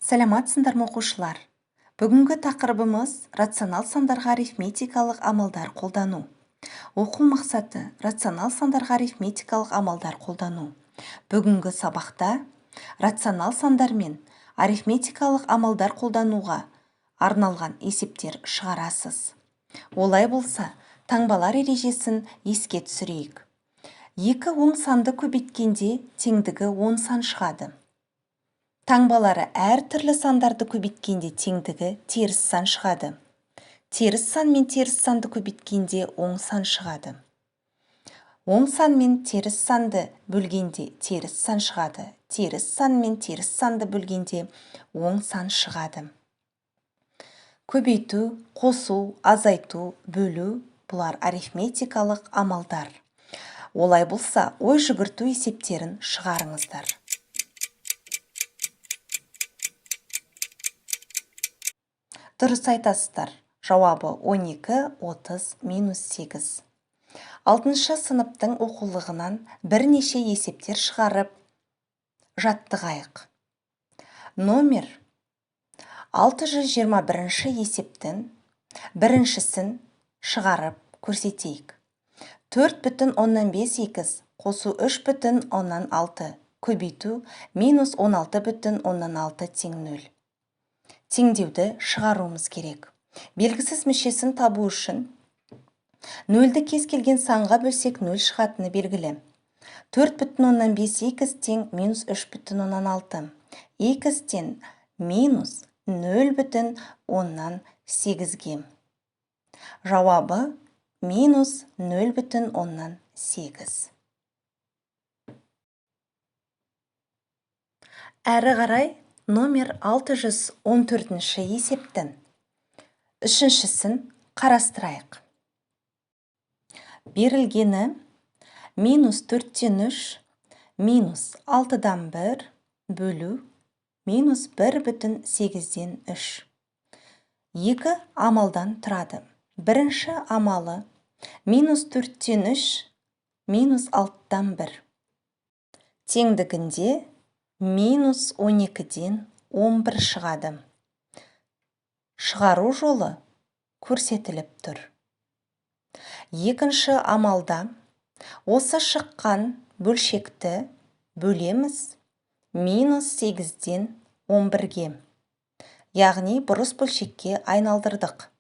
Саламатсыңдар ма, оқушылар? Бүгінгі тақырыбымыз рационал сандарға арифметикалық амалдар қолдану. Оқу мақсаты рационал сандарға арифметикалық амалдар қолдану. Бүгінгі сабақта рационал сандармен арифметикалық амалдар қолдануға арналған есептер шығарасыз. Олай болса, таңбалар ережесін еске түсірейік. Екі оң санды көбейткенде теңдігі 10 сан шығады. Таңбалары әр түрлі сандарды көбейткенде теңдігі теріс сан шығады. Теріс сан мен теріс санды көбейткенде оң сан шығады. Оң сан мен теріс санды бөлгенде теріс сан шығады. Теріс сан мен теріс санды бөлгенде оң сан шығады. Көбейту, қосу, азайту, бөлу бұлар арифметикалық амалдар. Олай болса, ой жүгірту есептерін шығарыңыздар. Дұрыс айтасыздар. Жауабы 12, 30, минус 8. 6-шы сыныптың оқулығынан бірнеше есептер шығарып жаттығайық. Номер 621-ші есептің біріншісін шығарып көрсетейік. 4,5 х қосу 3,6 көбейту минус 16,6 тең 0. Теңдеуді шығаруымыз керек. Белгісіз мүшесін табу үшін 0-ді кез келген санға бөлсек 0 шығатыны белгілі. 4,5 х тең минус 3,6. Х тең минус 0,8-ге. Жауабы минус 0,8. Әрі қарай номер 614-ші есептің үшіншісін қарастырайық. Берілгені минус 4-тен 3, минус 6-дан 1 бөлу минус 1,8-3. Екі амалдан тұрады. Бірінші амалы минус 4-тен 3, минус 6-дан 1. Теңдігінде минус 12-ден 11 шығады. Шығару жолы көрсетіліп тұр. Екінші амалда осы шыққан бөлшекті бөлеміз минус 8-ден 11-ге. Яғни бұрыс бөлшекке айналдырдық.